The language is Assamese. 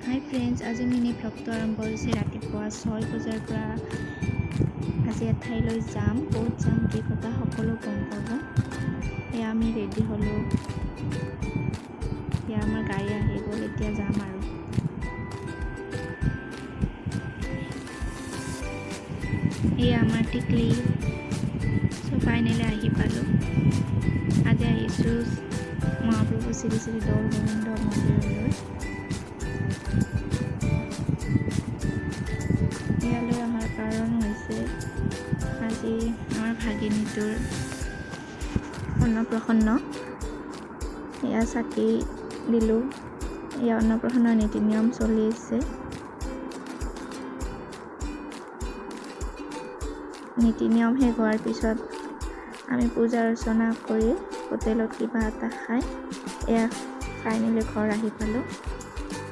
হাই ফ্ৰেণ্ডছ, আজি মিনি ভ্লগটো আৰম্ভ হৈছে ৰাতিপুৱা 6 বজাৰ পৰা। আজি এঠাইলৈ যাম, ক'ত যাম কি কথা সকলো গম পাব। এয়া আমি ৰেডি হ'লোঁ, এয়া আমাৰ গাড়ী আহি গ'ল, এতিয়া যাম আৰু। এয়া আমাৰ টিকলি। চ' ফাইনেলি আহি পালোঁ। আজি আহিছোঁ মহাপ্ৰভু শ্ৰী শ্ৰী দৌল গোবিন্দ মন্দিৰলৈ। ইয়ালৈ অহাৰ কাৰণ হৈছে আজি আমাৰ ভাগিনীটোৰ অন্নপ্ৰসন্ন। এয়া চাকি দিলোঁ, এয়া অন্নপ্ৰসন্নৰ নীতি নিয়ম চলি আছে। নীতি নিয়ম শেষ হোৱাৰ পিছত আমি পূজা অৰ্চনা কৰি হোটেলত কিবা এটা খাই এয়া ফাইনেলি ঘৰ আহি পালোঁ।